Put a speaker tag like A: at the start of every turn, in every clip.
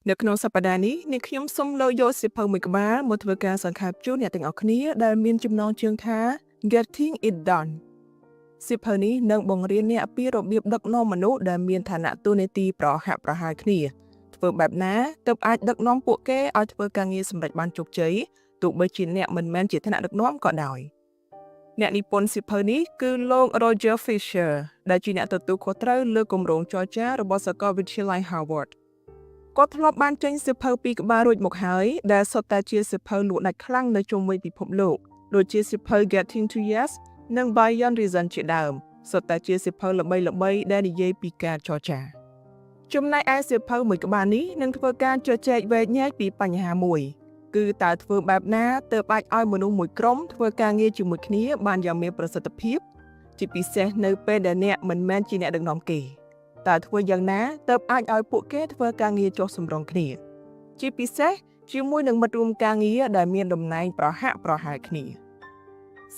A: នៅក្នុងសប្តាហ៍នេះនាងខ្ញុំសូមលើកយកសៀវភៅមួយក្បាលមកធ្វើការសង្ខេបជូនអ្នកទាំងអស់គ្នាដែលមានចំណងជើងថា Getting It Done សៀវភៅនេះនឹងបង្រៀនអ្នកពីរបៀបដឹកនាំមនុស្សដែលមានឋានៈតួនាទីប្រហាក់ប្រហែលគ្នាធ្វើបែបណាទើបអាចដឹកនាំពួកគេឲ្យធ្វើការងារសម្រេចបានជោគជ័យទោះបីជាអ្នកមិនមែនជាថ្នាក់ដឹកនាំក៏ដោយអ្នកនិពន្ធសៀវភៅនេះគឺលោក Roger Fisher ដែលជាអ្នកទទួលខុសត្រូវលើគម្រោងចរចារបស់សាកលវិទ្យាល័យ Harvard គាត់ធ្លាប់បានចេញសៀវភៅពីរក្បាលរួចមកហើយដែលសុទ្ធតែជាសៀវភៅលក់ដាច់ខ្លាំងនៅជុំវិញពិភពលោកដូចជាសៀវភៅ Getting to Yes និង Beyond Reason ជាដើមសុទ្ធតែជាសៀវភៅល្បីៗដែលនិយាយពីការចរចាចំណែកឯសៀវភៅមួយក្បាលនេះនឹងធ្វើការជជែកវែកញែកពីបញ្ហាមួយ គឺតើធ្វើបែបណាទើបអាចឲ្យមនុស្សមួយក្រុមធ្វើការងារជាមួយគ្នាបានយ៉ាងមានប្រសិទ្ធភាព ជាពិសេសនៅពេលដែលអ្នកមិនមែនជាអ្នកដឹកនាំគេតើធ្វើយ៉ាងណាទើបអាចឲ្យពួកគេធ្វើការងារចុះសម្រុងគ្នា ជាពិសេសជាមួយនឹងមិត្តរួមការងារដែលមានតំណែងប្រហាក់ប្រហែលគ្នា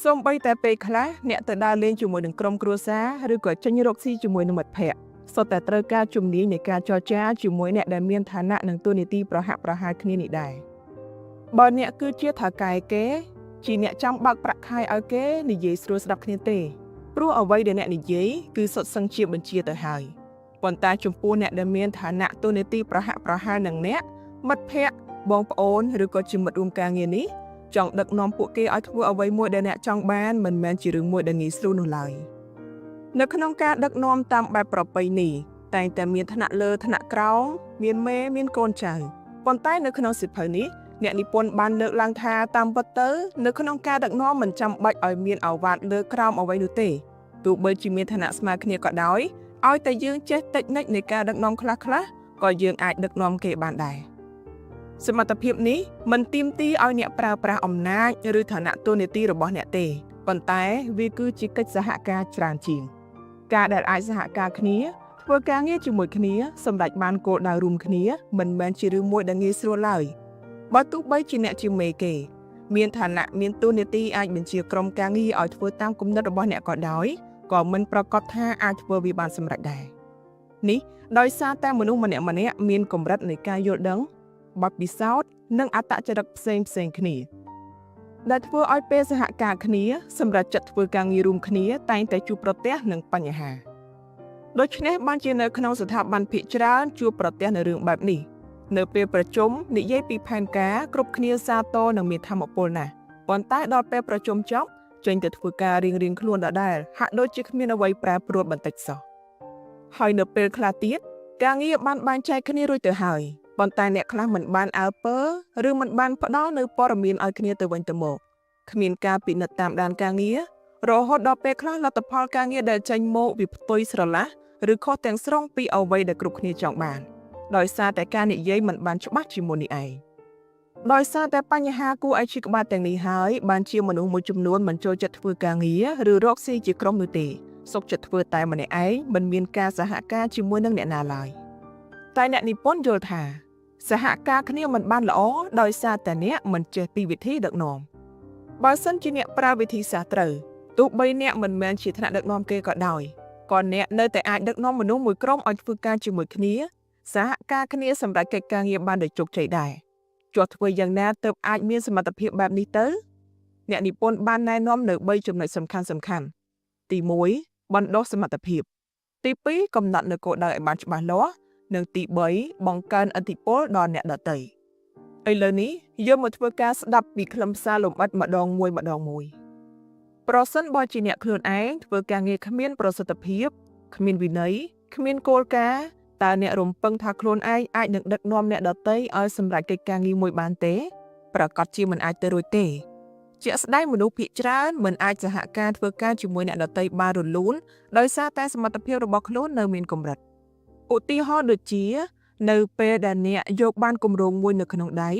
A: សូម្បីតែពេលខ្លះអ្នកទៅដើរលេងជាមួយនឹងក្រុមគ្រួសារឬក៏ចេញរកស៊ីជាមួយនឹងមិត្តភ័ក្តិសុទ្ធតែត្រូវការជំនាញនៃការចរចាជាមួយអ្នកដែលមានឋានៈនិងតួនាទីប្រហាក់ប្រហែលគ្នានេះដែរបើអ្នកគឺជាថៅកែគេ ជាអ្នកចាំបើកប្រាក់ខែឲ្យគេនិយាយស្រួលស្ដាប់គ្នាទេព្រោះអ្វីដែលអ្នកនិយាយគឺសុទ្ធសឹងជាបញ្ជាទៅហើយប៉ុន្តែចំពោះអ្នកដែលមានឋានៈតួនាទីប្រហាក់ប្រហែលនឹងអ្នកមិត្តភ័ក្តិបងប្អូនឬក៏ជាមិត្តរួមការងារនេះចង់ដឹកនាំពួកគេឲ្យធ្វើអ្វីមួយដែលអ្នកចង់បានមិនមែនជារឿងមួយដែលងាយស្រួលនោះឡើយនៅក្នុងការដឹកនាំតាមបែបប្រពៃណីតែងតែមានថ្នាក់លើថ្នាក់ក្រោមមានមេមានកូនចៅប៉ុន្តែនៅក្នុងសៀវភៅនេះអ្នកនិពន្ធបានលើកឡើងថាតាមពិតទៅនៅក្នុងការដឹកនាំមិនចាំបាច់ឲ្យមានឱវាទលើក្រោមអ្វីនោះទេទោះបីជាមានឋានៈស្មើគ្នាក៏ដោយឲ្យតែយើងចេះតិចនិចនៃការដឹកនាំខ្លះៗក៏យើងអាចដឹកនាំគេបានដែរសមត្ថភាពនេះមិនទាមទារឲ្យអ្នកប្រើប្រាស់អំណាចឬឋានៈតួនាទីរបស់អ្នកទេប៉ុន្តែវាគឺជាកិច្ចសហការច្រើនជាង ការដែលអាចសហការគ្នាធ្វើការងារជាមួយគ្នាសម្រេចបានគោលដៅរួមគ្នាមិនមែនជារឿងមួយដែលងាយស្រួលឡើយបើទោះបីជាអ្នកជាមេគេ មានឋានៈមានតួនាទីអាចបញ្ជាក្រុមការងារឲ្យធ្វើតាមគំនិតរបស់អ្នកក៏ដោយក៏មិនប្រាកដថាអាចធ្វើវាបានសម្រេចដែរនេះដោយសារតែមនុស្សម្នាក់ៗមានកម្រិតនៃការយល់ដឹងបទពិសោធន៍និងអត្តចរិតផ្សេងផ្សេងគ្នាដែលធ្វើឲ្យពេលសហការគ្នាសម្រាប់ចាត់ធ្វើការងាររួមគ្នាតែងតែជួបប្រទះនឹងបញ្ហាដូច្នេះបានជានៅក្នុងស្ថាប័នភាគច្រើនជួបប្រទះនៅរឿងបែបនេះនៅពេលប្រជុំនិយាយពីផែនការគ្រប់គ្នាសាទរនិងមានធម៌ពលណាស់ប៉ុន្តែដល់ពេលប្រជុំចប់ចេញទៅធ្វើការរៀងៗខ្លួនដដែលហាក់ដូចជាគ្មានអ្វីប្រែប្រួលបន្តិចសោះហើយនៅពេលខ្លះទៀតការងារបានបែងចែកគ្នារួចទៅហើយប៉ុន្តែអ្នកខ្លះមិនបានអើពើឬមិនបានផ្ដល់នៅព័ត៌មានឲ្យគ្នាទៅវិញទៅមកគ្មានការពិនិត្យតាមដានការងាររហូតដល់ពេលខ្លះលទ្ធផលការងារដែលចេញមកវាផ្ទុយស្រឡះឬខុសទាំងស្រុងពីអ្វីដែលគ្រប់គ្នាចង់បានដោយសារតែការនិយាយមិនបានច្បាស់ជាមុននេះឯងដោយសារតែបញ្ហាគួរឲ្យឈឺក្បាលទាំងនេះហើយបានជាមនុស្សមួយចំនួនមិនចូលចិត្តធ្វើការងារឬរកស៊ីជាក្រុមនោះទេសុខចិត្តធ្វើតែម្នាក់ឯងមិនមានការសហការជាមួយនឹងអ្នកណាឡើយតែអ្នកនិពន្ធយល់ថា សហការគ្នាមិនបានល្អដោយសារតែអ្នកមិនចេះពីវិធីដឹកនាំបើសិនជាអ្នកប្រើវិធីសាស្ត្រត្រូវទោះបីអ្នកមិនមែនជាថ្នាក់ដឹកនាំគេក៏ដោយក៏អ្នកនៅតែអាចដឹកនាំមនុស្សមួយក្រុមឲ្យធ្វើការជាមួយគ្នាសហការគ្នាសម្រាប់កិច្ចការងារបានដោយជោគជ័យដែរចុះធ្វើយ៉ាងណាទើបអាចមានសមត្ថភាពបែបនេះទៅអ្នកនិពន្ធបានណែនាំនៅ3ចំណុចសំខាន់សំខាន់ទី1បណ្ដុះសមត្ថភាពទី2កំណត់នៅគោលដៅឲ្យបានច្បាស់លាស់និងទី3បង្កើនឥទ្ធិពលដល់អ្នកដទៃឥឡូវនេះយកមកធ្វើការស្ដាប់ពីខ្លឹមសារលម្អិតម្ដងមួយម្ដងមួយប្រសិនបើជាអ្នកខ្លួនឯងធ្វើការងារគ្មានប្រសិទ្ធភាពគ្មានវិន័យគ្មានគោលការណ៍តើអ្នករំពឹងថាខ្លួនឯងអាចនឹងដឹកនាំអ្នកដទៃឲ្យសម្រេចកិច្ចការងារមួយបានទេប្រាកដជាមិនអាចទៅរួចទេជាក់ស្ដែងមនុស្សភាគច្រើនមិនអាចសហការធ្វើការជាមួយអ្នកដទៃបានរលូនដោយសារតែសមត្ថភាពរបស់ខ្លួននៅមានកម្រិតឧទាហរណ៍ដូចជា នៅពេលដែលអ្នកយកបានគម្រោងមួយនៅក្នុងដៃ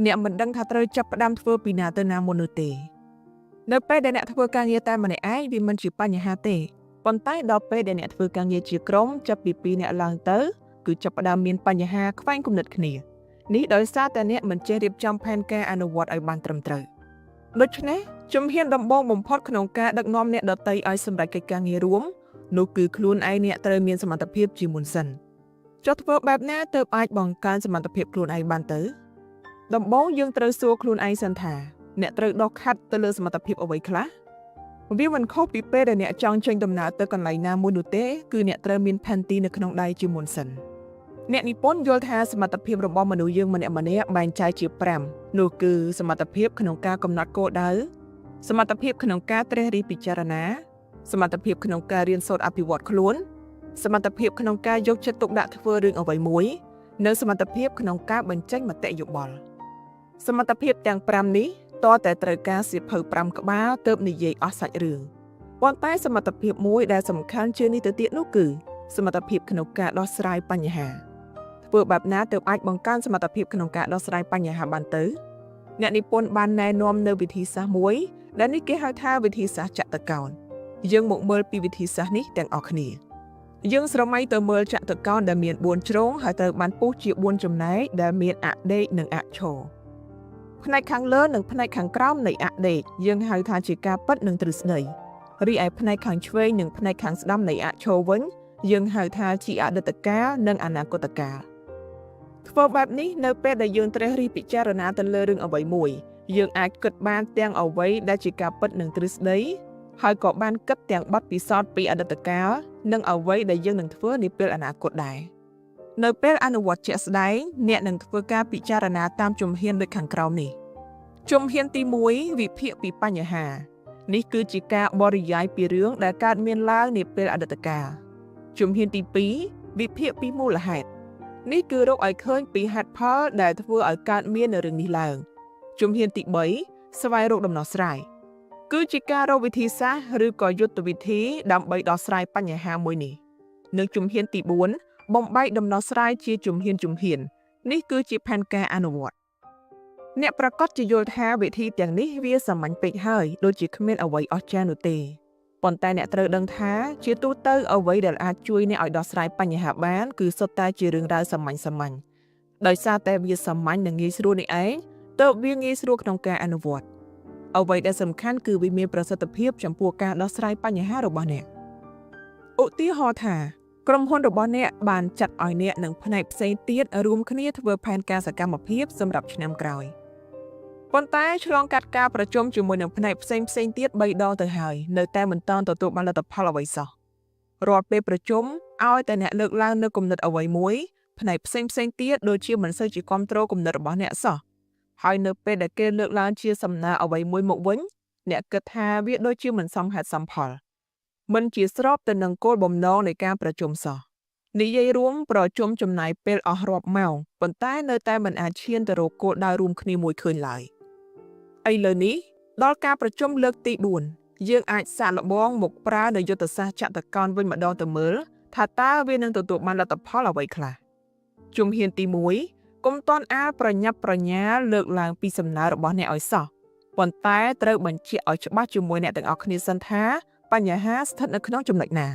A: អ្នកមិនដឹងថាត្រូវចាប់ផ្ដើមធ្វើពីណាទៅណាមុននោះទេនៅពេលដែលអ្នកធ្វើការងារតែម្នាក់ឯងវាមិនជាបញ្ហាទេប៉ុន្តែដល់ពេលដែលអ្នកធ្វើការងារជាក្រុមចាប់ពី2អ្នកឡើងទៅគឺចាប់ផ្ដើមមានបញ្ហាខ្វែងគំនិតគ្នានេះដោយសារតែអ្នកមិនចេះរៀបចំផែនការអនុវត្តឲ្យបានត្រឹមត្រូវដូច្នេះជំហានដំបូងបំផុតក្នុងការដឹកនាំអ្នកដទៃឲ្យសម្រេចកិច្ចការងាររួមនោះគឺខ្លួនឯងអ្នកត្រូវមានសមត្ថភាពជាមុនសិន។ ចុះធ្វើបែបណាទើបអាចបង្កើនសមត្ថភាពខ្លួនឯងបានទៅដំបូងយើងត្រូវសួរខ្លួនឯងសិនថាអ្នកត្រូវដុសខាត់ទៅលើសមត្ថភាពអ្វីខ្លះវាមិនខុសពីពេលដែលអ្នកចង់ចេញដំណើរទៅកន្លែងណាមួយនោះទេគឺអ្នកត្រូវមានផែនទីនៅក្នុងដៃជាមុនសិនអ្នកនិពន្ធយល់ថាសមត្ថភាពរបស់មនុស្សយើងម្នាក់ៗបែងចែកជា5នោះគឺសមត្ថភាពក្នុងការកំណត់គោលដៅសមត្ថភាពក្នុងការត្រិះរិះពិចារណាសមត្ថភាពក្នុងការរៀនសូត្រអភិវឌ្ឍខ្លួនសមត្ថភាពក្នុងការយកចិត្តទុកដាក់ធ្វើរឿងអ្វីមួយនិងសមត្ថភាពក្នុងការបញ្ចេញមតិយោបល់សមត្ថភាពទាំង5នេះតតែត្រូវការសៀវភៅ5ក្បាលទើបនិយាយអស់សាច់រឿងប៉ុន្តែសមត្ថភាពមួយដែលសំខាន់ជាងនេះទៅទៀតនោះគឺសមត្ថភាពក្នុងការដោះស្រាយបញ្ហាធ្វើបែបណាទើបអាចបង្កើនសមត្ថភាពក្នុងការដោះស្រាយបញ្ហាបានទៅអ្នកនិពន្ធបានណែនាំនៅវិធីសាស្ត្រមួយដែលនេះគេហៅថាវិធីសាស្ត្រចតុកោណយើងមកមើលពីវិធីសាស្ត្រនេះទាំងអស់គ្នាយើងស្រមៃទៅមើលចតុកោណដែលមាន4ជ្រុងហើយត្រូវបានពុះជា4ចំណែកដែលមានអដេកនិងអឈរផ្នែកខាងលើនិងផ្នែកខាងក្រោមនៃអដេកយើងហៅថាជាការពិតនិងទ្រឹស្ដីរីឯផ្នែកខាងឆ្វេងនិងផ្នែកខាងស្ដាំនៃអឈរវិញយើងហៅថាជាអតីតកាលនិងអនាគតកាលធ្វើបែបនេះនៅពេលដែលយើងត្រិះរិះពិចារណាទៅលើរឿងអ្វីមួយយើងអាចគិតបានទាំងអ្វីដែលជាការពិតនិងទ្រឹស្ដីហើយក៏បានគិតទាំងបទពិសោធន៍ពីអតីតកាលនិងអ្វីដែលយើងនឹងធ្វើនាពេលអនាគតដែរនៅពេលអនុវត្តជាក់ស្ដែងអ្នកនឹងធ្វើការពិចារណាតាមជំហានដូចខាងក្រោមនេះជំហានទី1វិភាគពីបញ្ហានេះគឺជាការបរិយាយពីរឿងដែលកើតមានឡើងនាពេលអតីតកាលជំហានទី2វិភាគពីមូលហេតុនេះគឺរកឲ្យឃើញពីហេតុផលដែលធ្វើឲ្យកើតមាននៅរឿងនេះឡើងជំហានទី3ស្វែងរកដំណោះស្រាយគឺជាការរកវិធីសាស្ត្រឬក៏យុទ្ធវិធីដើម្បីដោះស្រាយបញ្ហាមួយនេះនិងជំហានទី4បំបែកដំណោះស្រាយជាជំហានជំហាននេះគឺជាផែនការអនុវត្តអ្នកប្រកាសជាយល់ថាវិធីទាំងនេះវាសាមញ្ញពេកហើយដូចជាគ្មានអ្វីអស្ចារ្យនោះទេប៉ុន្តែអ្នកត្រូវដឹងថាជាទូទៅអ្វីដែលអាចជួយអ្នកឲ្យដោះស្រាយបញ្ហាបានគឺសុទ្ធតែជារឿងរ៉ាវសាមញ្ញសាមញ្ញដោយសារតែវាសាមញ្ញនិងងាយស្រួលនេះឯងទើបវាងាយស្រួលក្នុងការអនុវត្តអ្វីដែលសំខាន់គឺវាមានប្រសិទ្ធភាពចំពោះការដោះស្រាយបញ្ហារបស់អ្នកឧទាហរណ៍ថាក្រុមហ៊ុនរបស់អ្នកបានចាត់ឲ្យអ្នកនិងផ្នែកផ្សេងទៀតរួមគ្នាធ្វើផែនការសកម្មភាពសម្រាប់ឆ្នាំក្រោយប៉ុន្តែឆ្លងកាត់ការប្រជុំជាមួយនឹងផ្នែកផ្សេងផ្សេងទៀត3ដងទៅហើយនៅតែមិនទាន់ទទួលបានលទ្ធផលអ្វីសោះរាល់ពេលប្រជុំឲ្យតែអ្នកលើកឡើងនូវគំនិតអ្វីមួយផ្នែកផ្សេងផ្សេងទៀតដូចជាមិនសូវជាគាំទ្រគំនិតរបស់អ្នកសោះហើយនៅពេលដែលគេលើកឡើងជាសំណើអ្វីមួយមកវិញអ្នកគិតថាវាដូចជាមិនសមហេតុសមផលមិនជាស្របទៅនឹងគោលបំណងនៃការប្រជុំសោះនិយាយរួមប្រជុំចំណាយពេលអស់រាប់ម៉ោងប៉ុន្តែនៅតែមិនអាចឈានទៅរកគោលដៅរួមគ្នាមួយឃើញឡើយឥឡូវនេះដល់ការប្រជុំលើកទី4យើងអាចសាកល្បងមកប្រើនៅយុទ្ធសាស្ត្រចតុកោណវិញម្ដងទៅមើលថាតើវានឹងទទួលបានលទ្ធផលអ្វីខ្លះជំហានទី1កុំទាន់អាលប្រញាប់ប្រញាល់លើកឡើងពីសំណើរបស់អ្នកឲ្យសោះប៉ុន្តែត្រូវបញ្ជាក់ឲ្យច្បាស់ជាមួយអ្នកទាំងអស់គ្នាសិនថាបញ្ហាស្ថិតនៅក្នុងចំណុចណា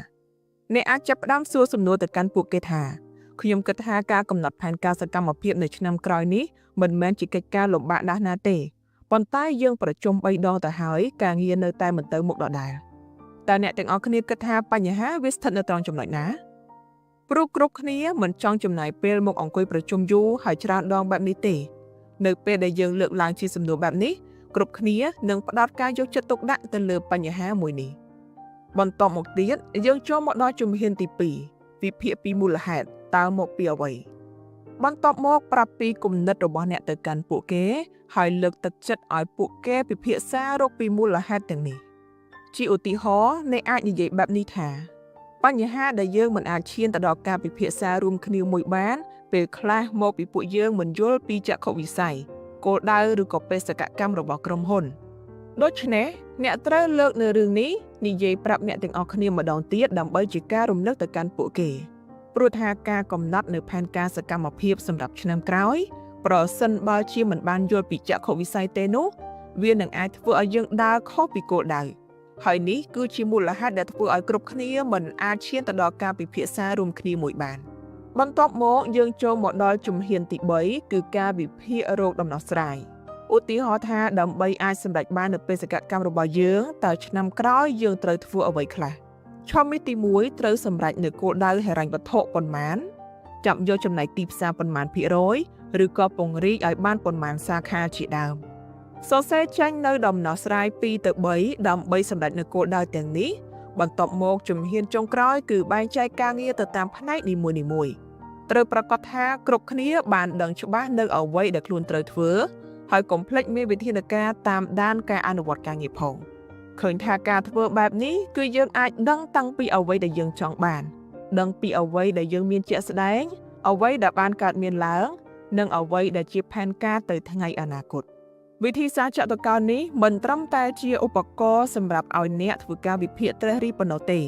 A: អ្នកអាចចាប់ផ្ដើមសួរសំណួរទៅកាន់ពួកគេថាខ្ញុំគិតថាការកំណត់ផែនការសកម្មភាពនៅឆ្នាំក្រោយនេះមិនមែនជាកិច្ចការលំបាកណាស់ណាទេប៉ុន្តែយើងប្រជុំ3ដងទៅហើយការងារនៅតែមិនទៅមុខដដែលតើអ្នកទាំងអស់គ្នាគិតថាបញ្ហាវាស្ថិតនៅត្រង់ចំណុចណាព្រោះគ្រប់គ្នាមិនចង់ចំណាយពេលមកអង្គុយប្រជុំយូរហើយច្រើនដងបែបនេះទេនៅពេលដែលយើងលើកឡើងជាសំណួរបែបនេះគ្រប់គ្នានឹងផ្ដោតការយកចិត្តទុកដាក់ទៅលើបញ្ហាមួយនេះបន្ទាប់មកទៀតយើងចូលមកដល់ជំហានទី2វិភាគពីមូលហេតុតើមកពីអ្វីបន្ទាប់មកប្រាប់ពីគំនិតរបស់អ្នកទៅកាន់ពួកគេហើយលើកទឹកចិត្តឲ្យពួកគេពិភាក្សារកពីមូលហេតុទាំងនេះជាឧទាហរណ៍អ្នកអាចនិយាយបែបនេះថាបញ្ហាដែលយើងមិនអាចឈានទៅដល់ការពិភាក្សារួមគ្នាមួយបានពេលខ្លះមកពីពួកយើងមិនយល់ពីចក្ខុវិស័យគោលដៅឬក៏បេសកកម្មរបស់ក្រុមហ៊ុនដូច្នេះអ្នកត្រូវលើកនៅរឿងនេះនិយាយប្រាប់អ្នកទាំងអស់គ្នាម្ដងទៀតដើម្បីជាការរំលឹកទៅកាន់ពួកគេព្រោះថាការកំណត់នៅផែនការសកម្មភាពសម្រាប់ឆ្នាំក្រោយប្រសិនបើជាមិនបានយល់ពីចក្ខុវិស័យទេនោះវានឹងអាចធ្វើឲ្យយើងដើរខុសពីគោលដៅហើយនេះគឺជាមូលហេតុដែលធ្វើឲ្យគ្រប់គ្នាមិនអាចឈានទៅដល់ការពិភាក្សារួមគ្នាមួយបានបន្ទាប់មកយើងចូលមកដល់ជំហានទី3គឺការវិភាគរកដំណោះស្រាយឧទាហរណ៍ថាដើម្បីអាចសម្រេចបាននូវបេសកកម្មរបស់យើងតើឆ្នាំក្រោយយើងត្រូវធ្វើអ្វីខ្លះឆមាសទី1ត្រូវសម្រេចនៅគោលដៅហិរញ្ញវត្ថុប៉ុន្មាន ចាប់យកចំណែកទីផ្សារប៉ុន្មានភាគរយឬក៏ពង្រីកឲ្យបានប៉ុន្មានសាខាជាដើមសរសេរចេញនៅដំណោះស្រាយ2ទៅ3ដើម្បីសម្រេចនូវគោលដៅទាំងនេះបន្ទាប់មកជំហានចុងក្រោយគឺបែងចែកការងារទៅតាមផ្នែកនីមួយៗត្រូវប្រាកដថាគ្រប់គ្នាបានដឹងច្បាស់នៅអ្វីដែលខ្លួនត្រូវធ្វើហើយកុំភ្លេចមានវិធានការតាមដានការអនុវត្តការងារផងឃើញថាការធ្វើបែបនេះគឺយើងអាចដឹងតាំងពីអ្វីដែលយើងចង់បានដឹងពីអ្វីដែលយើងមានជាក់ស្ដែងអ្វីដែលបានកើតមានឡើងនិងអ្វីដែលជាផែនការទៅថ្ងៃអនាគតវិធីសាស្ត្រចតុកោណនេះមិនត្រឹមតែជាឧបករណ៍សម្រាប់ឲ្យអ្នកធ្វើការវិភាគត្រិះរិះប៉ុណ្ណោះទេ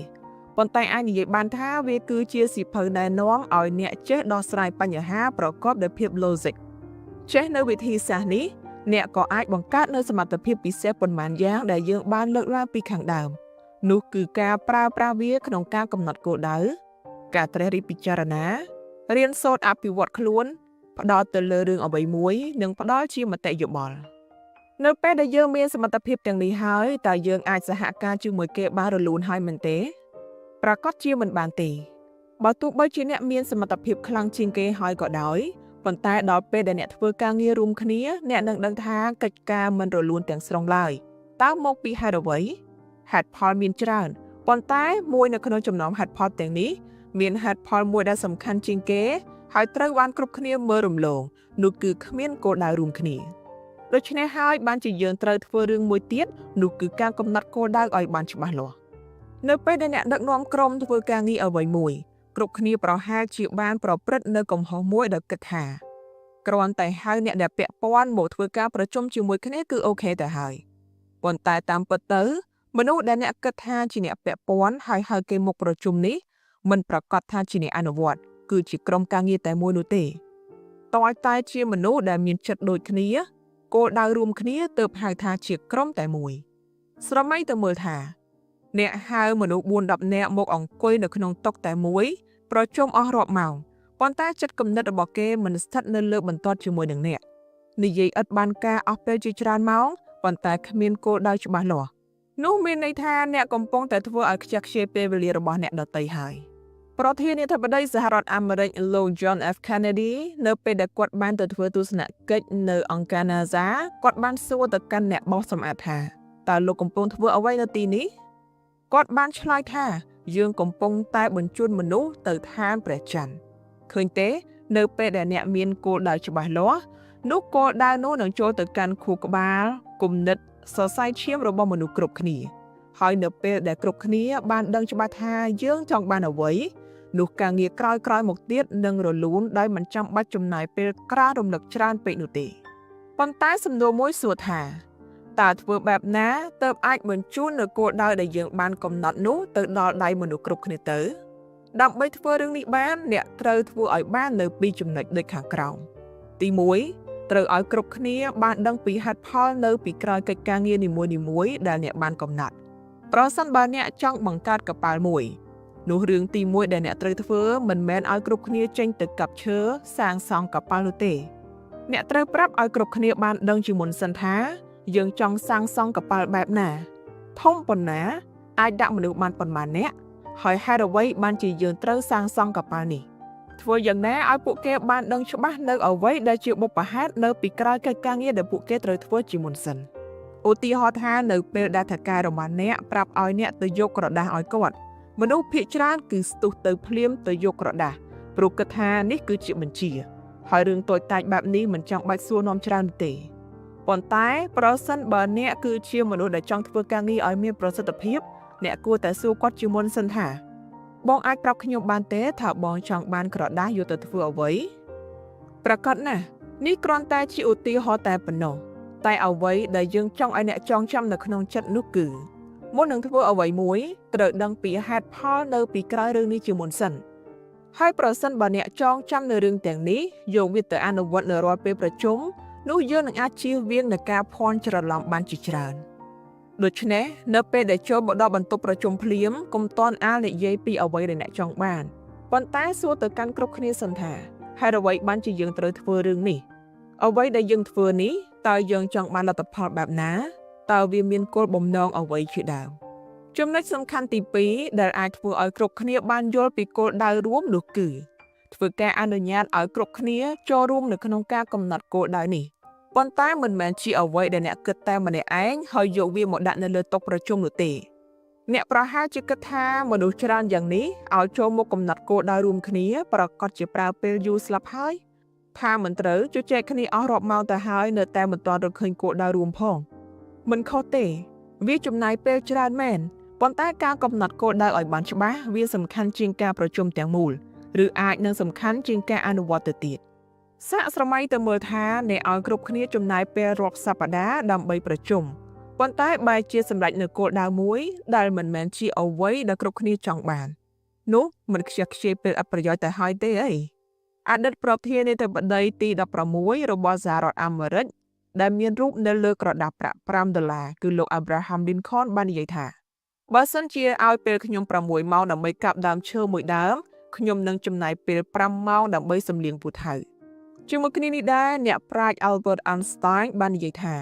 A: ប៉ុន្តែអាចនិយាយបានថាវាគឺជាសៀវភៅណែនាំឲ្យអ្នកចេះដោះស្រាយបញ្ហាប្រកបដោយភាព logic ចេះនៅវិធីសាស្ត្រនេះអ្នកក៏អាចបង្កើតនូវសមត្ថភាពពិសេសប៉ុន្មានយ៉ាងដែលយើងបានលើកឡើងពីខាងដើមនោះគឺការប្រើប្រាស់វាក្នុងការកំណត់គោលដៅការត្រិះរិះពិចារណារៀនសូត្រអភិវឌ្ឍខ្លួនផ្ដោតទៅលើរឿងអ្វីមួយនិងផ្ដល់ជាមតិយោបល់នៅពេលដែលយើងមានសមត្ថភាពទាំងនេះហើយតើយើងអាចសហការជាមួយគេបានរលូនហើយមែនទេប្រាកដជាមិនបានទេបើទោះបីជាអ្នកមានសមត្ថភាពខ្លាំងជាងគេហើយក៏ដោយប៉ុន្តែដល់ពេលដែលអ្នកធ្វើការងាររួមគ្នាអ្នកនឹងដឹងថាកិច្ចការមិនរលូនទាំងស្រុងឡើយតើមកពីហេតុអ្វីហេតុផលមានច្រើនប៉ុន្តែមួយនៅក្នុងចំណោមហេតុផលទាំងនេះមានហេតុផលមួយដែលសំខាន់ជាងគេហើយត្រូវបានគ្រប់គ្នាមើលរំលងនោះគឺគ្មានគោលដៅរួមគ្នាដូច្នេះហើយបានជាយើងត្រូវធ្វើរឿងមួយទៀតនោះគឺការកំណត់គោលដៅឲ្យបានច្បាស់លាស់នៅពេលដែលអ្នកដឹកនាំក្រុមធ្វើការងារអ្វីមួយគ្រប់គ្នាប្រហែលជាបានប្រព្រឹត្តនៅកំហុសមួយដោយគិតថាគ្រាន់តែហៅអ្នកដែលពាក់ព័ន្ធមកធ្វើការប្រជុំជាមួយគ្នាគឺ OK ទៅហើយប៉ុន្តែតាមពិតទៅមនុស្សដែលអ្នកគិតថាជាអ្នកពាក់ព័ន្ធហើយហៅគេមកប្រជុំនេះមិនប្រាកដថាជាអ្នកអនុវត្តគឺជាក្រុមការងារតែមួយនោះទេតើតែជាមនុស្សដែលមានចិត្តដូចគ្នាគោលដៅរួមគ្នាទើបហៅថាជាក្រុមតែមួយស្រមៃទៅមើលថាអ្នកហៅមនុស្ស4 10នាក់មកអង្គុយនៅក្នុងតុតែមួយប្រជុំអស់រាប់ម៉ោងប៉ុន្តែចិត្តគំនិតរបស់គេមិនស្ថិតនៅលើបន្ទាត់ជាមួយនឹងអ្នកនិយាយឥតបានការអស់ពេលជាច្រើនម៉ោងប៉ុន្តែគ្មានគោលដៅច្បាស់លាស់នោះមានន័យថាអ្នកកំពុងតែធ្វើឲ្យខ្ជះខ្ជាយពេលវេលារបស់អ្នកដទៃហើយប្រធានាធិបតីសហរដ្ឋអាមេរិកលោក John F. Kennedy នៅពេលដែលគាត់បានទៅធ្វើទស្សនកិច្ចនៅអង្គការ NASA គាត់បានសួរទៅកាន់អ្នកបោសសម្អាតថាតើលោកកំពុងធ្វើអ្វីនៅទីនេះគាត់បានឆ្លើយថាយើងកំពុងតែបញ្ជូនមនុស្សទៅឋានព្រះច័ន្ទឃើញទេនៅពេលដែលអ្នកមានគោលដៅច្បាស់លាស់នោះគោលដៅនោះនឹងចូលទៅកាន់ខួរក្បាលគំនិតសរសៃឈាមរបស់មនុស្សគ្រប់គ្នាហើយនៅពេលដែលគ្រប់គ្នាបានដឹងច្បាស់ថាយើងចង់បានអ្វីនោះការងារក្រោយៗមកទៀតនឹងរលូនដោយមិនចាំបាច់ចំណាយពេលក្រានរំលឹកច្រើនពេកនោះទេប៉ុន្តែសំណួរមួយសួរថាតើធ្វើបែបណាទើបអាចបញ្ជូននៅគោលដៅដែលយើងបានកំណត់នោះទៅដល់ដៃមនុស្សគ្រប់គ្នាទៅដើម្បីធ្វើរឿងនេះបានអ្នកត្រូវធ្វើឲ្យបាននៅពីរចំណុចដូចខាងក្រោមទី1ត្រូវឲ្យគ្រប់គ្នាបានដឹងពីហេតុផលនៅពីក្រោយកិច្ចការងារនីមួយៗដែលអ្នកបានកំណត់ប្រសិនបើអ្នកចង់បង្កើតកប៉ាល់មួយនោះរឿងទី1ដែលអ្នកត្រូវធ្វើមិនមែនឲ្យគ្រប់គ្នាចេញទៅកាប់ឈើសាងសង់កប៉ាល់នោះទេអ្នកត្រូវប្រាប់ឲ្យគ្រប់គ្នាបានដឹងជាមុនសិនថាយើងចង់សាងសង់កប៉ាល់បែបណាធំប៉ុណ្ណាអាចដាក់មនុស្សបានប៉ុន្មាននាក់ហើយហេតុអ្វីបានជាយើងត្រូវសាងសង់កប៉ាល់នេះធ្វើយ៉ាងណាឲ្យពួកគេបានដឹងច្បាស់នៅអ្វីដែលជាបុព្វហេតុនៅពីក្រោយកិច្ចការងារដែលពួកគេត្រូវធ្វើជាមុនសិនឧទាហរណ៍ថានៅពេលដែលថៅកែរបស់អ្នកប្រាប់ឲ្យអ្នកទៅយកក្រដាសឲ្យគាត់មនុស្សភាគច្រើនគឺស្ទុះទៅភ្លាមទៅយកក្រដាសព្រោះគិតថានេះគឺជាបញ្ជាហើយរឿងតូចតាចបែបនេះមិនចាំបាច់សួរនាំច្រើនទេប៉ុន្តែប្រសិនបើអ្នកគឺជាមនុស្សដែលចង់ធ្វើការងារឲ្យមានប្រសិទ្ធភាពអ្នកគួរតែសួរគាត់ជាមុនសិនថាបងអាចប្រាប់ខ្ញុំបានទេថាបងចង់បានក្រដាសយកទៅធ្វើអ្វីប្រាកដណាស់នេះគ្រាន់តែជាឧទាហរណ៍តែប៉ុណ្ណោះតែអ្វីដែលយើងចង់ឲ្យអ្នកចងចាំនៅក្នុងចិត្តនោះគឺមុននឹងធ្វើអ្វីមួយត្រូវដឹងពីហេតុផលនៅពីក្រោយរឿងនេះជាមុនសិនហើយប្រសិនបើអ្នកចងចាំនៅរឿងទាំងនេះយកវាទៅអនុវត្តនៅរាល់ពេលប្រជុំនោះយើងនឹងអាចជៀសវាងនឹងការភ័ន្តច្រឡំបានជាច្រើនដូច្នេះនៅពេលដែលចូលមកដល់បន្ទប់ប្រជុំភ្លាមកុំទាន់អាលនិយាយពីអ្វីដែលអ្នកចង់បានប៉ុន្តែសួរទៅកាន់គ្រប់គ្នាសិនថាហេតុអ្វីបានជាយើងត្រូវធ្វើរឿងនេះអ្វីដែលយើងធ្វើនេះតើយើងចង់បានលទ្ធផលបែបណាតើវាមានគោលបំណងអ្វីជាដើមចំណុចសំខាន់ទី2ដែលអាចធ្វើឲ្យគ្រប់គ្នាបានយល់ពីគោលដៅរួមនោះគឺ ធ្វើការអនុញ្ញាតឲ្យគ្រប់គ្នាចូលរួមនៅក្នុងការកំណត់គោលដៅនេះប៉ុន្តែមិនមែនជាអ្វីដែលអ្នកគិតតែម្នាក់ឯងហើយយកវាមកដាក់នៅលើតុប្រជុំនោះទេអ្នកប្រហែលជាគិតថាមនុស្សច្រើនយ៉ាងនេះឲ្យចូលមកកំណត់គោលដៅរួមគ្នាប្រកាសជាប្រើពេលយូរស្លាប់ហើយថាមិនត្រូវជជែកគ្នាអស់រាប់ម៉ោងទៅហើយនៅតែមិនទាន់រកឃើញគោលដៅរួមផងមិនខុសទេវាចំណាយពេលច្រើនមែនប៉ុន្តែការកំណត់គោលដៅឲ្យបានច្បាស់វាសំខាន់ជាងការប្រជុំទាំងមូលឬអាចនឹងសំខាន់ជាងការអនុវត្តទៅទៀតសាកស្រមៃទៅមើលថាអ្នកឲ្យគ្រប់គ្នាចំណាយពេលរាប់សប្តាហ៍ដើម្បីប្រជុំប៉ុន្តែបែរជាសម្រេចនៅគោលដៅមួយដែលមិនមែនជាអ្វីដែលគ្រប់គ្នាចង់បាននោះមិនខ្ជះខ្ជាយពេលអប្រយោជន៍ទៅហើយទេអីអតីតប្រធានាធិបតីទី16របស់សហរដ្ឋអាមេរិកដែលមានរូបនៅលើក្រដាសប្រាក់5ដុល្លារគឺលោក Abraham Lincoln បាននិយាយថាបើសិនជាឲ្យពេលខ្ញុំ6ម៉ោងដើម្បីកាប់ដើមឈើមួយដើមខ្ញុំនឹងចំណាយពេល5ម៉ោងដើម្បីសម្លៀងពូថៅជាមួយគ្នានេះដែរអ្នកប្រាជ្ញ Albert Einstein បាននិយាយថា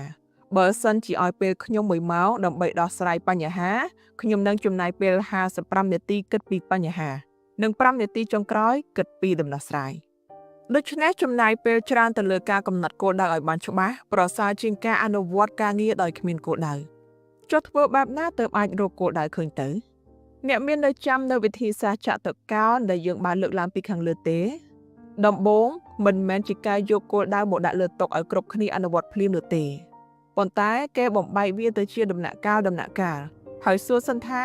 A: បើសិនជាឲ្យពេលខ្ញុំ1ម៉ោងដើម្បីដោះស្រាយបញ្ហាខ្ញុំនឹងចំណាយពេល55នាទីគិតពីបញ្ហានិង5នាទីចុងក្រោយគិតពីដំណោះស្រាយដូច្នេះចំណាយពេលច្រើនទៅលើការកំណត់គោលដៅឲ្យបានច្បាស់ប្រសើរជាងការអនុវត្តការងារដោយគ្មានគោលដៅចុះធ្វើបែបណាទើបអាចរកគោលដៅឃើញទៅអ្នកមាននៅចាំនៅវិធីសាស្ត្រចតុកោណដែលយើងបានលើកឡើងពីខាងលើទេដំបូងមិនមែនជាការយកគោលដៅមកដាក់លើតុឲ្យគ្រប់គ្នាអនុវត្តភ្លាមនោះទេប៉ុន្តែគេបំបែកវាទៅជាដំណាក់កាលដំណាក់កាលហើយសួរសិនថា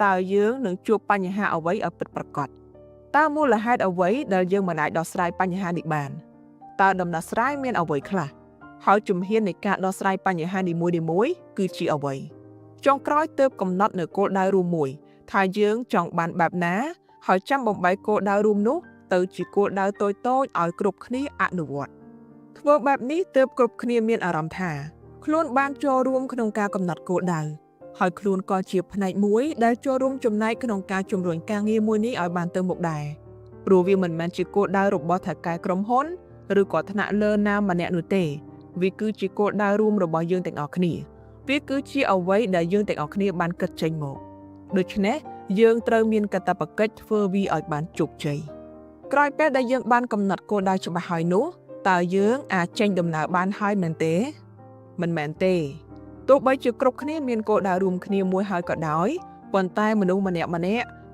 A: តើយើងនឹងជួបបញ្ហាអ្វីឲ្យពិតប្រាកដតើមូលហេតុអ្វីដែលយើងមិនអាចដោះស្រាយបញ្ហានេះបានតើដំណោះស្រាយមានអ្វីខ្លះហើយជំហាននៃការដោះស្រាយបញ្ហានីមួយៗគឺជាអ្វីចុងក្រោយទើបកំណត់នៅគោលដៅរួមមួយថាយើងចង់បានបែបណាហើយចាំបំបែកគោលដៅរួមនោះទៅជាគោលដៅតូចៗឲ្យគ្រប់គ្នាអនុវត្តធ្វើបែបនេះទើបគ្រប់គ្នាមានអារម្មណ៍ថាខ្លួនបានចូលរួមក្នុងការកំណត់គោលដៅហើយខ្លួនក៏ជាផ្នែកមួយដែលចូលរួមចំណែកក្នុងការជំរុញការងារមួយនេះឲ្យបានទៅមុខដែរព្រោះវាមិនមែនជាគោលដៅរបស់ថៅកែក្រុមហ៊ុនឬក៏ថ្នាក់លើណាម្នាក់នោះទេវាគឺជាគោលដៅរួមរបស់យើងទាំងអស់គ្នាវាគឺជាអ្វីដែលយើងទាំងអស់គ្នាបានគិតចេញមកដូច្នេះយើងត្រូវមានកាតព្វកិច្ចធ្វើវាឲ្យបានជោគជ័យក្រោយពេលដែលយើងបានកំណត់គោលដៅច្បាស់ហើយនោះតើយើងអាចចេញដំណើរបានហើយមែនទេមិនមែនទេទោះបីជាគ្រប់គ្នាមានគោលដៅរួមគ្នាមួយហើយក៏ដោយប៉ុន្តែមនុស្សម្នាក់ៗ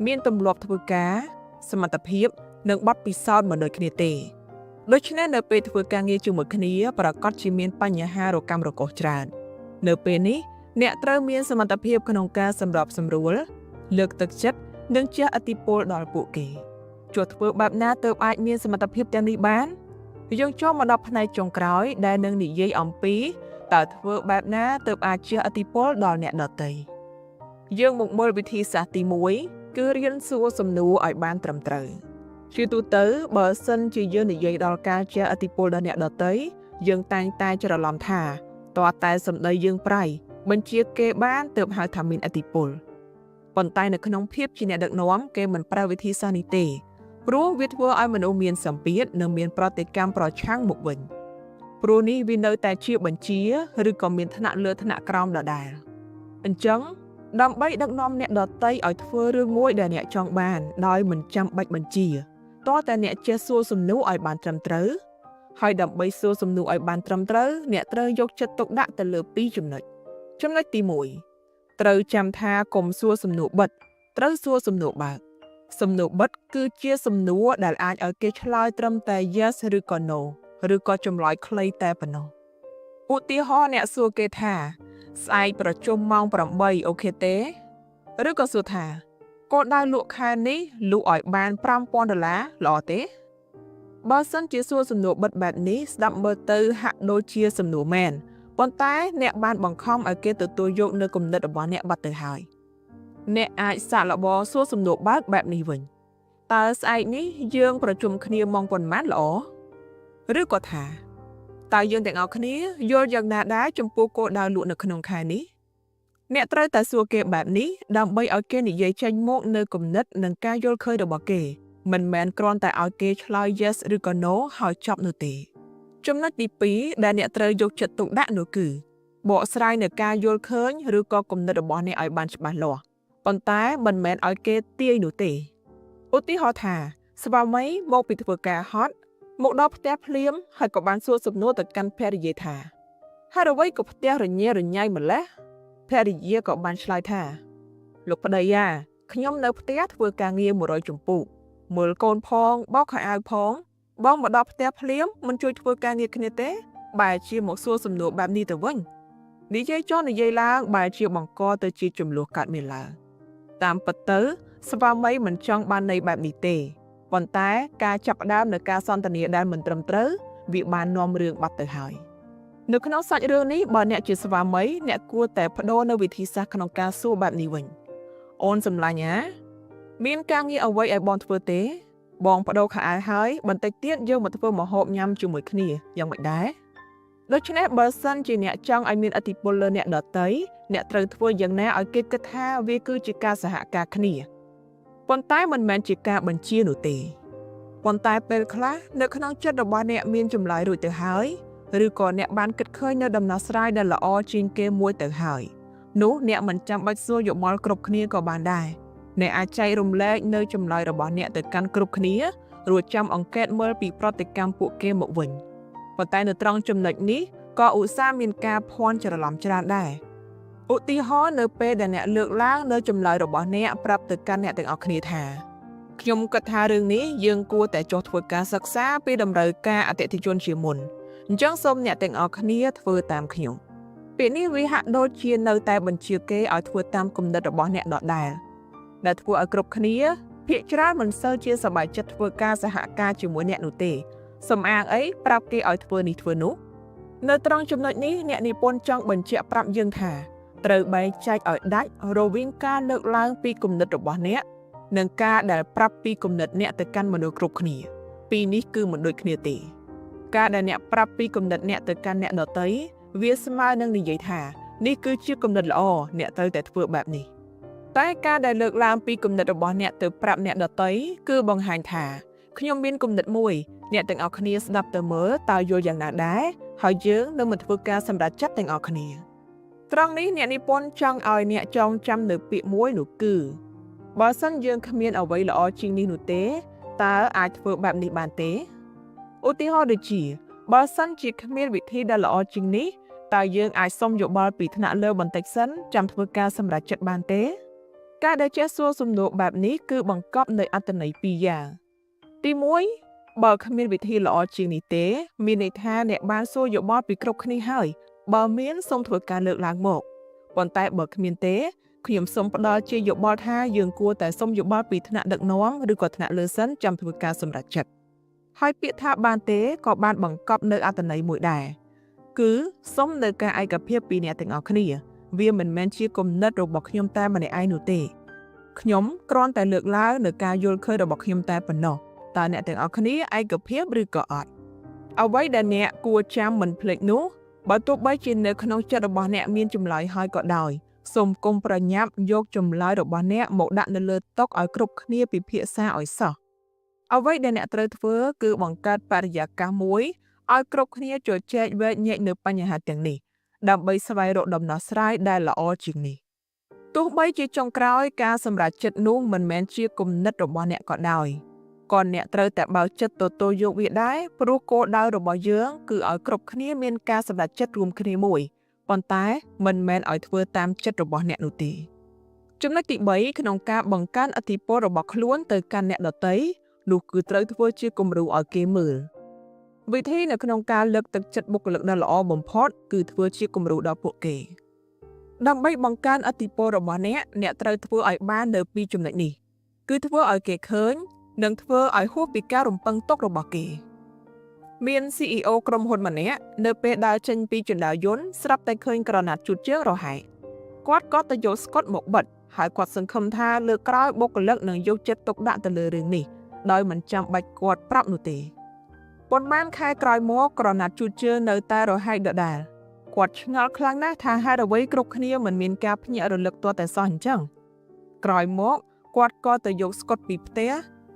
A: មានទម្លាប់ធ្វើការសមត្ថភាពនិងបទពិសោធន៍មិនដូចគ្នាទេដូច្នេះនៅពេលធ្វើការងារជាមួយគ្នាប្រាកដជាមានបញ្ហារកាំរកូសច្រើននៅពេលនេះអ្នកត្រូវមានសមត្ថភាពក្នុងការសម្របសម្រួលលើកទឹកចិត្តនិងជះឥទ្ធិពលដល់ពួកគេចុះធ្វើបែបណាទើបអាចមានសមត្ថភាពទាំងនេះបានយើងចូលមកដល់ផ្នែកចុងក្រោយដែលនឹងនិយាយអំពីតើធ្វើបែបណាទើបអាចជះឥទ្ធិពលដល់អ្នកដទៃយើងមកមើលវិធីសាស្ត្រទី1គឺរៀនសួរសំណួរឲ្យបានត្រឹមត្រូវជាទូទៅបើសិនជាយើងនិយាយដល់ការជះឥទ្ធិពលដល់អ្នកដទៃយើងតែងតែច្រឡំថាតើតែសម្ដីយើងប្រៃបញ្ជាគេបានទើបហៅថាមានឥទ្ធិពលប៉ុន្តែនៅក្នុងភាពជាអ្នកដឹកនាំគេមិនប្រើវិធីសាស្ត្រនេះទេព្រោះវាធ្វើឲ្យមនុស្សមានសម្ពាធនិងមានប្រតិកម្មប្រឆាំងមកវិញព្រោះនេះវានៅតែជាបញ្ជាឬក៏មានថ្នាក់លើថ្នាក់ក្រោមដដែលអញ្ចឹងដើម្បីដឹកនាំអ្នកដទៃឲ្យធ្វើរឿងមួយដែលអ្នកចង់បានដោយមិនចាំបាច់បញ្ជាតើតែអ្នកចេះសួរសំណួរឲ្យបានត្រឹមត្រូវហើយដើម្បីសួរសំណួរឲ្យបានត្រឹមត្រូវអ្នកត្រូវយកចិត្តទុកដាក់ទៅលើពីរចំណុចចំណុចទី1ត្រូវចាំថាកុំសួរសំណួរបិទត្រូវសួរសំណួរបើកសំណួរបិទគឺជាសំណួរដែលអាចឲ្យគេឆ្លើយត្រឹមតែ yes ឬក៏ no ឬក៏ចម្លើយខ្លីតែប៉ុណ្ណោះឧទាហរណ៍អ្នកសួរគេថាស្អែកប្រជុំម៉ោង8OK ទេឬក៏សួរថាគោលដៅលក់ខែនេះលក់ឲ្យបាន5000ដុល្លារល្អទេបើសិនជាសួរសំណួរបិទបែបនេះស្ដាប់មើលទៅហាក់ដូចជាសំណួរមែនប៉ុន្តែអ្នកបានបង្ខំឲ្យគេទទួលយកនៅគំនិតរបស់អ្នកបាត់ទៅហើយអ្នកអាចសាកល្បងសួរសំណួរបើកបែបនេះវិញតើស្អែកនេះយើងប្រជុំគ្នាម៉ោងប៉ុន្មានល្អឬក៏ថាតើយើងទាំងអស់គ្នាយល់យ៉ាងណាដែរចំពោះគោលដៅលក់នៅក្នុងខែនេះអ្នកត្រូវតែសួរគេបែបនេះដើម្បីឲ្យគេនិយាយចេញមកនៅគំនិតនិងការយល់ឃើញរបស់គេមិនមែនគ្រាន់តែឲ្យគេឆ្លើយ yes ឬក៏ no ហើយចប់នោះទេចំណុចទី2ដែលអ្នកត្រូវយកចិត្តទុកដាក់នោះគឺបកស្រាយនៅការយល់ឃើញឬក៏គំនិតរបស់អ្នកឲ្យបានច្បាស់លាស់ប៉ុន្តែមិនមែនឲ្យគេទាយនោះទេឧទាហរណ៍ថា ស្វាមីមកពីធ្វើការហត់មកដល់ផ្ទះភ្លាមហើយក៏បានសួរសំណួរទៅកាន់ភរិយាថាហេតុអ្វីក៏ផ្ទះរញ៉េរញ៉ៃម្ល៉េះភរិយាក៏បានឆ្លើយថាលោកប្តីយ៉ាខ្ញុំនៅផ្ទះធ្វើការងារ100ជំពូកមើលកូនផងបោកខោអាវផងបងមកដល់ផ្ទះភ្លាមមិនជួយធ្វើការងារគ្នាទេបែរជាមកសួរសំណួរបែបនេះទៅវិញនិយាយចុះនិយាយឡើងបែរជាបង្កទៅជាចំនួនកាត់មានឡើងតាមពិតទៅស្វាមីមិនចង់បានន័យបែបនេះទេប៉ុន្តែការចាប់ផ្ដើមនៅការសន្ទនាដែលមិនត្រឹមត្រូវវាបាននាំរឿងបាត់ទៅហើយនៅក្នុងសាច់រឿងនេះបើអ្នកជាស្វាមីអ្នកគួរតែបដូរនៅវិធីសាស្ត្រក្នុងការសួរបែបនេះវិញអូនសម្លាញ់ណាមានការងារអ្វីឲ្យបងធ្វើទេបងបដូរខោអាវហើយបន្តិចទៀតយើងមកធ្វើម្ហូបញ៉ាំជាមួយគ្នាយ៉ាងម៉េចដែរដូច្នេះបើសិនជាអ្នកចង់ឲ្យមានឥទ្ធិពលលើអ្នកដទៃអ្នកត្រូវធ្វើយ៉ាងណាឲ្យគេគិតថាវាគឺជាការសហការគ្នាប៉ុន្តែមិនមែនជាការបញ្ជានោះទេប៉ុន្តែពេលខ្លះនៅក្នុងចិត្តរបស់អ្នកមានចម្លើយរួចទៅហើយឬក៏អ្នកបានគិតឃើញនៅដំណោះស្រាយដែលល្អជាងគេមួយទៅហើយនោះអ្នកមិនចាំបាច់សួរយោបល់គ្រប់គ្នាក៏បានដែរអ្នកអាចចែករំលែកនៅចម្លើយរបស់អ្នកទៅកាន់គ្រប់គ្នារួចចាំអង្កេតមើលពីប្រតិកម្មពួកគេមកវិញប៉ុន្តែនៅត្រង់ចំណុចនេះក៏ឧស្សាហ៍មានការភ័ន្តច្រឡំច្រើនដែរឧទាហរណ៍នៅពេលដែលអ្នកលើកឡើងនៅចម្លើយរបស់អ្នកប្រាប់ទៅកាន់អ្នកទាំងអស់គ្នាថាខ្ញុំគិតថារឿងនេះយើងគួរតែចុះធ្វើការសិក្សាពីតម្រូវការអតិថិជនជាមុនអញ្ចឹងសូមអ្នកទាំងអស់គ្នាធ្វើតាមខ្ញុំពេលនេះវាហាក់ដូចជានៅតែបញ្ជាគេឲ្យធ្វើតាមគំនិតរបស់អ្នកដដែលដែលធ្វើឲ្យគ្រប់គ្នាភាគច្រើនមិនសូវជាសប្បាយចិត្តធ្វើការសហការជាមួយអ្នកនោះទេសំអាងអីប្រាប់គេឲ្យធ្វើនេះធ្វើនោះនៅត្រង់ចំណុចនេះអ្នកនិពន្ធចង់បញ្ជាក់ប្រាប់យើងថាត្រូវបែងចែកឲ្យដាច់រវាងការលើកឡើងពីគំនិតរបស់អ្នកនិងការដែលប្រាប់ពីគំនិតអ្នកទៅកាន់មនុស្សគ្រប់គ្នាពីរនេះគឺមិនដូចគ្នាទេការដែលអ្នកប្រាប់ពីគំនិតអ្នកទៅកាន់អ្នកដទៃវាស្មើនឹងនិយាយថានេះគឺជាគំនិតល្អអ្នកត្រូវតែធ្វើបែបនេះតែការដែលលើកឡើងពីគំនិតរបស់អ្នកទៅប្រាប់អ្នកដទៃគឺបង្ហាញថាខ្ញុំមានគំនិតមួយអ្នកទាំងអស់គ្នាស្ដាប់ទៅមើលតើយល់យ៉ាងណាដែរហើយយើងនឹងមកធ្វើការសម្រេចចិត្តទាំងអស់គ្នាត្រង់នេះអ្នកនិពន្ធចង់ឲ្យអ្នកចងចាំនៅពាក្យមួយនោះគឺបើសិនយើងគ្មានអ្វីល្អជាងនេះនោះទេតើអាចធ្វើបែបនេះបានទេឧទាហរណ៍ដូចជាបើសិនជាគ្មានវិធីដែលល្អជាងនេះតើយើងអាចសុំយោបល់ពីថ្នាក់លើបន្តិចសិនចាំធ្វើការសម្រេចចិត្តបានទេការដែលចេះសួរសំណួរបែបនេះគឺបង្កប់នូវអត្ថន័យពីរយ៉ាងទី1បើគ្មានវិធីល្អជាងនេះទេមានន័យថាអ្នកបានសួរយោបល់ពីគ្រប់គ្នាហើយបើមានសូមធ្វើការលើកឡើងមកប៉ុន្តែបើគ្មានទេខ្ញុំសូមផ្ដល់ជាយោបល់ថាយើងគួរតែសុំយោបល់ពីថ្នាក់ដឹកនាំឬក៏ថ្នាក់លើសិនចាំធ្វើការសម្រេចចិត្តហើយពាក្យថាបានទេក៏បានបង្កប់នៅអត្ថន័យមួយដែរគឺសុំនៅការឯកភាពពីអ្នកទាំងអស់គ្នាវាមិនមែនជាគំនិតរបស់ខ្ញុំតែម្នាក់ឯងនោះទេខ្ញុំគ្រាន់តែលើកឡើងនៅការយល់ឃើញរបស់ខ្ញុំតែប៉ុណ្ណោះតើអ្នកទាំងអស់គ្នាឯកភាពឬក៏អត់អ្វីដែលអ្នកគួរចាំមិនភ្លេចនោះបើទោះបីជានៅក្នុងចិត្តរបស់អ្នកមានចម្លើយហើយក៏ដោយសូមកុំប្រញាប់យកចម្លើយរបស់អ្នកមកដាក់នៅលើតុឲ្យគ្រប់គ្នាពិភាក្សាឲ្យសោះអ្វីដែលអ្នកត្រូវធ្វើគឺបង្កើតបរិយាកាសមួយឲ្យគ្រប់គ្នាជជែកវែកញែកនៅបញ្ហាទាំងនេះដើម្បីស្វែងរកដំណោះស្រាយដែលល្អជាងនេះទោះបីជាចុងក្រោយការសម្រេចចិត្តនោះមិនមែនជាគំនិតរបស់អ្នកក៏ដោយក៏អ្នកត្រូវតែបើកចិត្តទទួលយកវាដែរព្រោះគោលដៅរបស់យើងគឺឲ្យគ្រប់គ្នាមានការសម្រេចចិត្តរួមគ្នាមួយប៉ុន្តែមិនមែនឲ្យធ្វើតាមចិត្តរបស់អ្នកនោះទេចំណុចទី3ក្នុងការបង្កើនឥទ្ធិពលរបស់ខ្លួនទៅកាន់អ្នកដទៃនោះគឺត្រូវធ្វើជាគំរូឲ្យគេមើលវិធីនៅក្នុងការលើកទឹកចិត្តបុគ្គលិកដ៏ល្អបំផុតគឺធ្វើជាគំរូដល់ពួកគេដើម្បីបង្កើនឥទ្ធិពលរបស់អ្នកអ្នកត្រូវធ្វើឲ្យបាននៅពីរចំណុចនេះគឺធ្វើឲ្យគេឃើញនិងធ្វើឲ្យហួសពីការរំពឹងទុករបស់គេមាន CEO ក្រុមហ៊ុនម្នាក់នៅពេលដើរចេញពីជណ្ដើរយន្តស្រាប់តែឃើញក្រណាត់ជូតជើងរហែកគាត់ក៏ទៅយកស្កុតមកបិទហើយគាត់សង្ឃឹមថាលើកក្រោយបុគ្គលិកនឹងយកចិត្តទុកដាក់ទៅលើរឿងនេះដោយមិនចាំបាច់គាត់ប្រាប់នោះទេប៉ុន្មានខែក្រោយមកក្រណាត់ជូតជើងនៅតែរហែកដដែលគាត់ឆ្ងល់ខ្លាំងណាស់ថាហេតុអ្វីគ្រប់គ្នាមិនមានការភ្ញាក់រលឹកទាល់តែសោះអញ្ចឹងក្រោយមកគាត់ក៏ទៅយកស្កុតពីផ្ទះ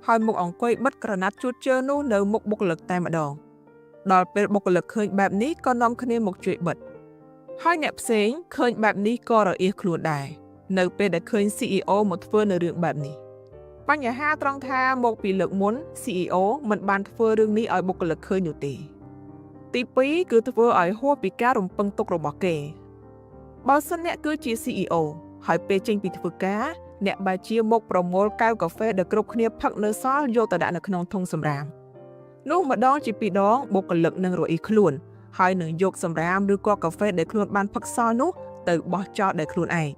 A: ហើយមកអង្គុយបិទក្រណាត់ជូតជើងនោះនៅមុខបុគ្គលិកតែម្ដងដល់ពេលបុគ្គលិកឃើញបែបនេះក៏នាំគ្នាមកជួយបិទហើយអ្នកផ្សេងឃើញបែបនេះក៏រអៀសខ្លួនដែរនៅពេលដែលឃើញ CEO មកធ្វើនៅរឿងបែបនេះ បញ្ហាត្រង់ថាមកពីលើកមុន CEO មិនបានធ្វើរឿងនេះឲ្យបុគ្គលិកឃើញនោះទេទី2គឺធ្វើឲ្យហួសពីការរំពឹងទុករបស់គេបើសិនអ្នកគឺជា CEO ហើយពេលចេញពីធ្វើការអ្នកបែរជាមកប្រមូលកែវកាហ្វេដែលគ្រប់គ្នាផឹកនៅសល់យកទៅដាក់នៅក្នុងធុងសំរាមនោះម្ដងជាពីរដងបុគ្គលិកនឹងរអ៊ីខ្លួនហើយនឹងយកសម្រាមឬក៏កាហ្វេដែលខ្លួនបានផឹកសល់នោះទៅបោះចោលដោយខ្លួនឯង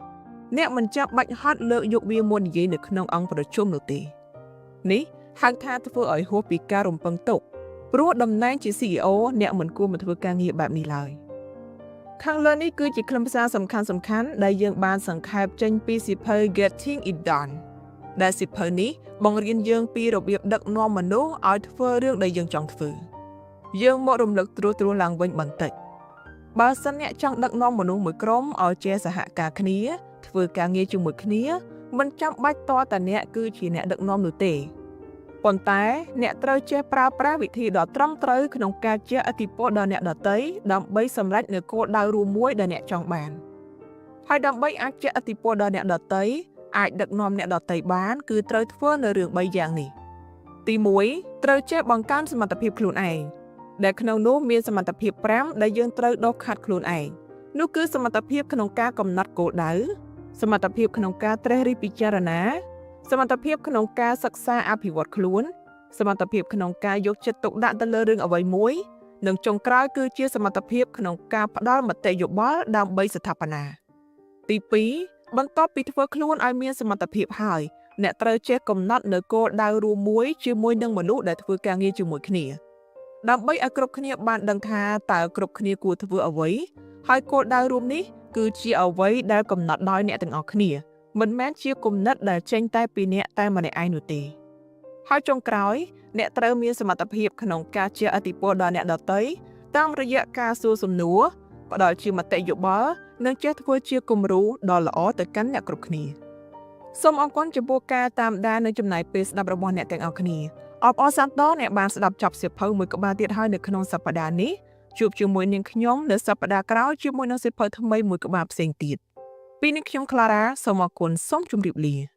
A: អ្នកមិនចាំបាច់ហត់លើកយកវាមកនិយាយនៅក្នុងអង្គប្រជុំនោះទេនេះហៅថាធ្វើឲ្យហួសពីការរំពឹងទុកព្រោះតំណែងជា CEO អ្នកមិនគួរមកធ្វើការងារបែបនេះឡើយខាងលើនេះគឺជាខ្លឹមសារសំខាន់សំខាន់ដែលយើងបានសង្ខេបចេញពីសៀវភៅ Getting It Done ដែលសៀវភៅនេះបង្រៀនយើងពីរបៀបដឹកនាំមនុស្សឲ្យធ្វើរឿងដែលយើងចង់ធ្វើយើងមករំលឹកត្រួសត្រាសឡើងវិញបន្តិចបើសិនអ្នកចង់ដឹកនាំមនុស្សមួយក្រុមឲ្យចេះសហការគ្នាធ្វើការងារជាមួយគ្នាមិនចាំបាច់តតែអ្នកគឺជាអ្នកដឹកនាំនោះទេប៉ុន្តែអ្នកត្រូវចេះប្រើប្រាស់វិធីដ៏ត្រឹមត្រូវក្នុងការជះឥទ្ធិពលដល់អ្នកដទៃដើម្បីសម្រេចនូវគោលដៅរួមមួយដែលអ្នកចង់បានហើយដើម្បីអាចជះឥទ្ធិពលដល់អ្នកដទៃអាចដឹកនាំអ្នកដទៃបានគឺត្រូវធ្វើនៅរឿង3យ៉ាងនេះទី1ត្រូវចេះបង្កើនសមត្ថភាពខ្លួនឯងដែលក្នុងនោះមានសមត្ថភាព5ដែលយើងត្រូវដុសខាត់ខ្លួនឯងនោះគឺសមត្ថភាពក្នុងការកំណត់គោលដៅសមត្ថភាពក្នុងការត្រិះរិះពិចារណាសមត្ថភាពក្នុងការសិក្សាអភិវឌ្ឍខ្លួនសមត្ថភាពក្នុងការយកចិត្តទុកដាក់ទៅលើរឿងអ្វីមួយនិងចុងក្រោយគឺជាសមត្ថភាពក្នុងការផ្ដល់មតិយោបល់ដើម្បីស្ថាបនាទី2បន្ទាប់ពីធ្វើខ្លួនឲ្យមានសមត្ថភាពហើយអ្នកត្រូវចេះកំណត់នៅគោលដៅរួមមួយជាមួយនឹងមនុស្សដែលធ្វើការងារជាមួយគ្នាដើម្បីឲ្យគ្រប់គ្នាបានដឹងថាតើគ្រប់គ្នាគួរធ្វើអ្វីហើយគោលដៅរួមនេះគឺជាអ្វីដែលកំណត់ដោយអ្នកទាំងអស់គ្នាមិនមែនជាគំនិតដែលចេញតែពីអ្នកតែម្នាក់ឯងនោះទេហើយចុងក្រោយអ្នកត្រូវមានសមត្ថភាពក្នុងការជះឥទ្ធិពលដល់អ្នកដទៃតាមរយៈការសួរសំណួរផ្ដល់ជាមតិយោបល់និងចេះធ្វើជាគំរូដ៏ល្អទៅកាន់អ្នកគ្រប់គ្នាសូមអរគុណចំពោះការតាមដាននិងចំណាយពេលស្ដាប់របស់អ្នកទាំងអស់គ្នាអបអរសាទរអ្នកបានស្ដាប់ចប់សៀវភៅមួយក្បាលទៀតហើយនៅក្នុងសប្តាហ៍នេះជួបជាមួយនាងខ្ញុំនៅសប្តាហ៍ក្រោយជាមួយនឹងសៀវភៅថ្មីមួយក្បាលផ្សេងទៀតពីនាងខ្ញុំ Clara សូមអរគុណសូមជម្រាបលា។